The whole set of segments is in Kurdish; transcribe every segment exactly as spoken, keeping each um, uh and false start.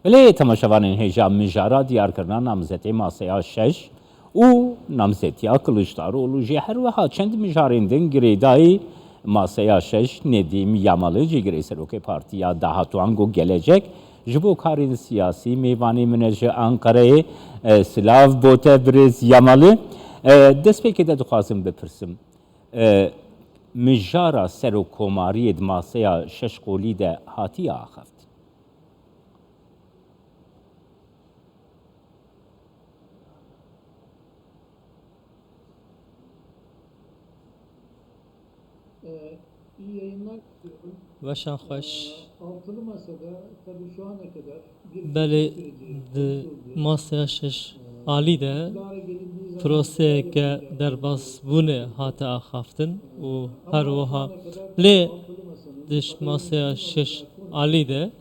Belê temaşevanên hêja, mijara diyarkirina namzetê maseya şeş û namzetiya Kiliçdaroglu jî her wiha çend mijarên din girêdayî maseya şeş Nedîm Yamalî, cîgirê serokê partiya dahatû ango Gelecek, ji bo karên siyasî mêvanê min e ji Anqereyê. E, silav bo te birêz Yamalî. E, destpêkê de dixwazim bipirsim. E, mijara serokkomariyê di maseya şeş qolî de hatiye axaftin? Weşan xweş. Belê, di maseya şeş alî de proseyeke derbasbûnê hate axaftin û her wiha lê di maseya şeş alî de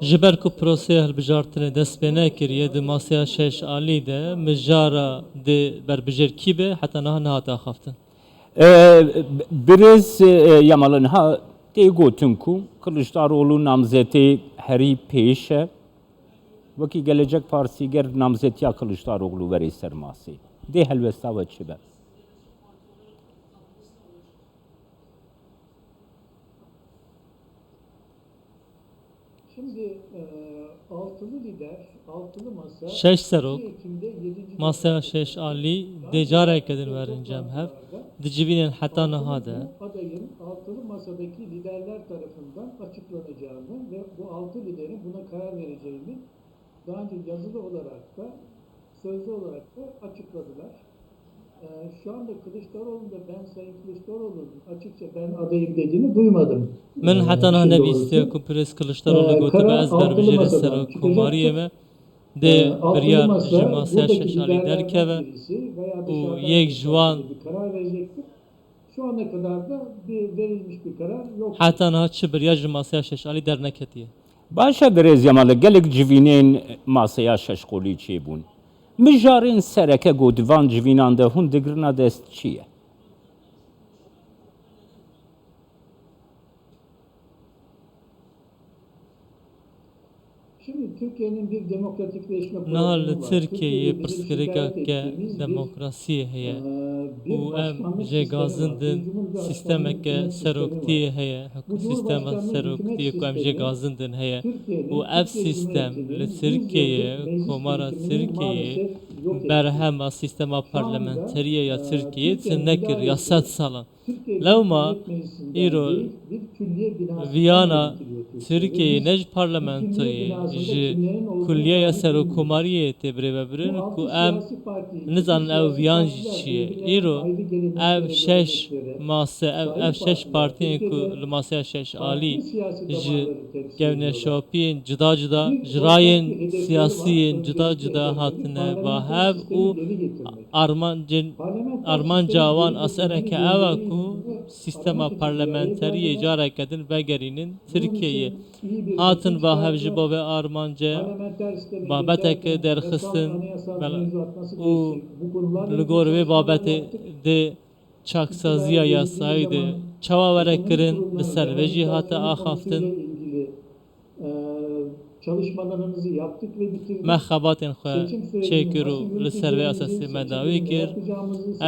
Ji ber ku proseya hilbijartinê dest pê nekiriye, di maseya şeş alî de mijara dê berbijêr kî be, heta niha nehate axaftin. Birêz Yamal, niha tê gotin ku Kiliçdaroglu namzetê herî pêş e. Wekî Gelecek Partî ger namzetiya Kiliçdaroglu were ser masê, dê helwesta we çi be? Şeş serok, maseya şeş alî dê careke din werin cem hev, di civînên heta niha de. Min heta niha nebîstiye ku birêz Kiliçdaroglu gotibe ez berbijêrê serokkomariyê me, dê biryar ji maseya şeş alî derkeve û yek ji wan heta niha çi biryar ji maseya şeş alî derneketiye. Baş e birêz Yamal, gelek civînên maseya şeş qolî çêbûn. Mijarên sereke ku di van civînan de hûn digirina dest çi ye? Niha li Tirkiyeyê pirsgirêkeke demokrasiyê heye û em jê gazindin, sîstemeke seroktiyê heye, hikû sîstema seroktiyê ku em jê gazindin heye û ev sîstem li Tirkiyeyê, komara Tirkiyeyê berhema sîstema parlamenteriyê ya Tirkiyeyê tune kir ya sed salan. Lewma îro viyana Tirkiyeyê ne ji parlamentoyê, ji kulliyeya serokkomariyê tê birêvebirin ku em nizanin ew viyan jî çi ye. Îro ev şeş mase, ev, ev şeş partiyên ku li maseya şeş alî ji kevneşopiyên cuda cuda, ji rayên siyasiyên cuda cuda hatine ba hev û armancên, armanca wan asereke ew e ku sîstema parlamenteriyê careke din vegerînin Tirkiyeyê. Hatin ba hev ji bo vê armancê babeteke derxistin û li gor vê babetê dê çaksaziya yasayî dê çawa were kirin, li ser vê jî hate axaftin. Me xebatên xwe çêkir û li ser vê esasî me dawî kir.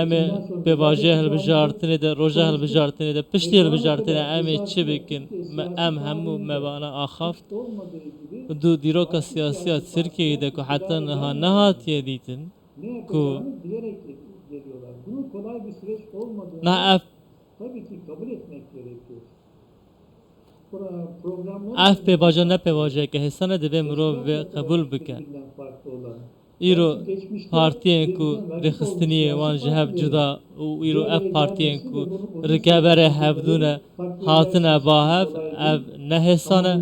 Em ê pêvajoya hilbijartinê de, roja hilbijartinê de, piştî hilbijartinê em ê çi bikin? Me, em hemû me vana axaft. Du dîroka siyasî ya Tirkiyeyê de ku heta niha nehatiye dîtin, ku na ev Ev pêvajo ne pêvajeyeke hêsan e, divê mirov vê qebûl bike. Îro partiyên ku rêxistiniyê wan ji hev cuda û îro ev partiyên ku rikeberê hevdû ne hatine ba hev, ev ne hêsan e.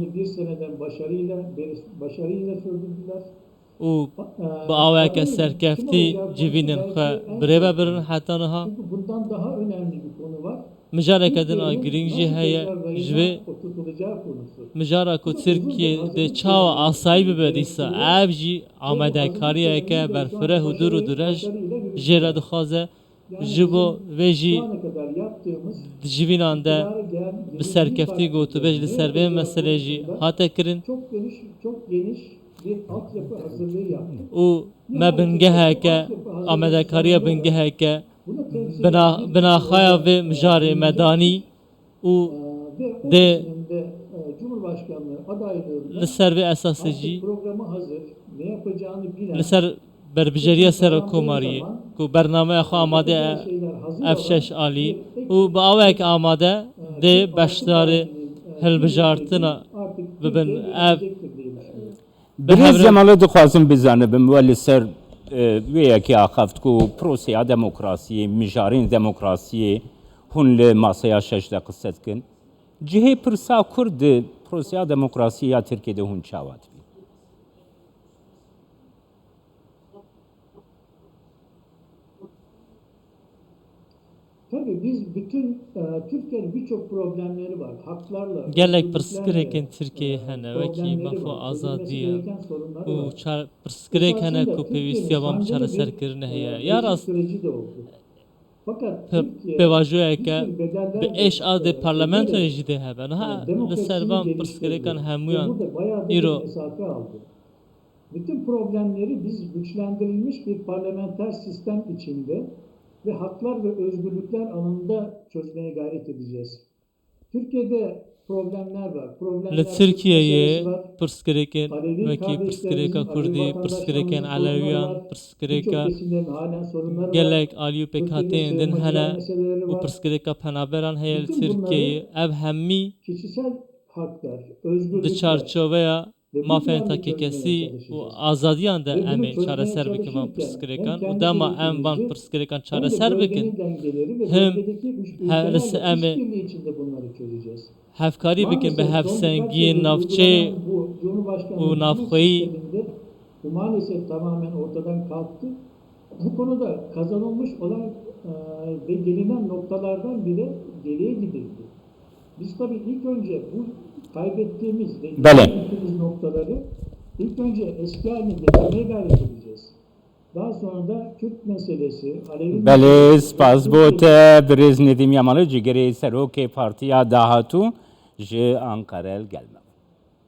û bi awayeke serkeftî civînên xwe birêve birin heta niha. Mijareke din a girîng jî heye ji vê mijara ku Tirkiye dê çawa asayî bibe dîsa, ev jî amadekariyeke berfireh û dûr û dirêj Jê re dixwaze ji bo vê jî di civînan de bi serkeftî gotûbêj li ser vê meselê jî hate kirin. Û me bingeheke, amadekariya bingeheke bina-, binaxaya vê mijarê me danî û dê li ser vê esasê jî li ser berbijêriya Serokkomariyê ku bernameya xwe amade e, ev şeş alî û bi awayek amade dê beşdarê hilbijartina bibin. Ev Birêz Cemalê, dixwazim bizanibim, we li ser, e, wê yekê axaft ku proseya demokrasiyê, mijarên demokrasiyê hûn li maseya şeş de qise dikin. Cihê pirsa Kurd di proseya demokrasiyê ya Tirkiyê de hûn çawa dibîn? Tabii biz bütün, e, Türkiye'nin birçok problemleri var. Haklarla, gelek pirsgirêkên Tirkiyeyê hene, wekî maf û azadiyê û çar-, pirsgirêk hene ku pêwîstiya van bi çareserkirinê heye. Ya rast, pêvajoyeke bi êş a dê parlamentoyê jî dê hebe. Niha li ser van pirsgirêkan hemûyan îro Bütün problemleri biz güçlendirilmiş bir parlamenter sistem içinde ve haklar ve özgürlükler alanında çözmeye gayret edeceğiz. Türkiye'de problemler var. Problemler Li Tirkiyeyê pirsgirêkên wekî pirsgirêka Kurdî, pirsgirêkên Elewiyan, pirsgirêka gelek alî û pêkhateyên din hene û pirsgirêka penaberan heye li Tirkiyeyê. Ev hemî di çarçoveya mafên takekesî û azadiyan de em ê çareser bikin van pirsgirêkan û dema em van pirsgirêkan çareser bikin, him he-, li se-, em ê hevkarî bikin bi hevsengiyên navçeyê û navxweyî. Bu maalesef tamamen ortadan kalktı. Bu konuda kazanılmış olan, e, ve gelinen noktalardan bile geriye gidildi. Biz tabii ilk önce bu kaybettiğimiz ve Belê. Gittiğimiz noktaları ilk önce eski haline getirmeye gayret edeceğiz. Daha sonra da Kürt meselesi, Alevi Belê, meselesi, spas bo te, birêz Nedîm Yamalî, cîgerê serokê Partiya Dahatû ji Ankara li gel me.